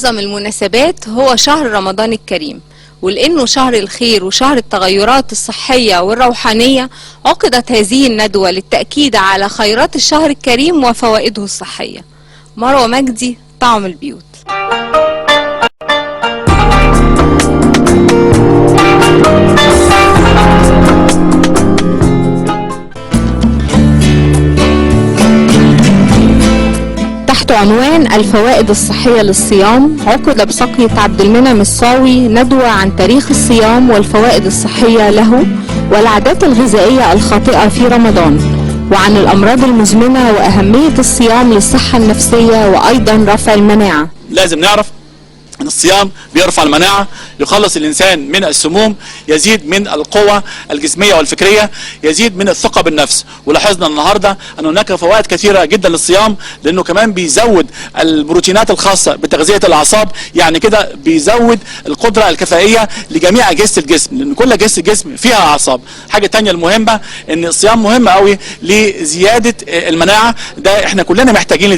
أعظم المناسبات هو شهر رمضان الكريم، ولأنه شهر الخير وشهر التغيرات الصحية والروحانية، عقدت هذه الندوة للتأكيد على خيرات الشهر الكريم وفوائده الصحية. مروة مجدي، طعم البيوت. تحت عنوان الفوائد الصحية للصيام، عقد بساقية عبد المنعم الصاوي ندوة عن تاريخ الصيام والفوائد الصحية له والعادات الغذائية الخاطئة في رمضان، وعن الأمراض المزمنة وأهمية الصيام للصحة النفسية وأيضا رفع المناعة. لازم نعرف أن الصيام بيرفع المناعة، يخلص الإنسان من السموم، يزيد من القوة الجسمية والفكرية، يزيد من الثقة بالنفس. ولاحظنا النهاردة أن هناك فوائد كثيرة جدا للصيام، لأنه كمان بيزود البروتينات الخاصة بتغذية الأعصاب، يعني كده بيزود القدرة الكفائية لجميع أجهزة الجسم، لأن كل أجهزة الجسم فيها أعصاب. حاجة تانية المهمة أن الصيام مهم قوي لزيادة المناعة، ده احنا كلنا محتاجين لزيادة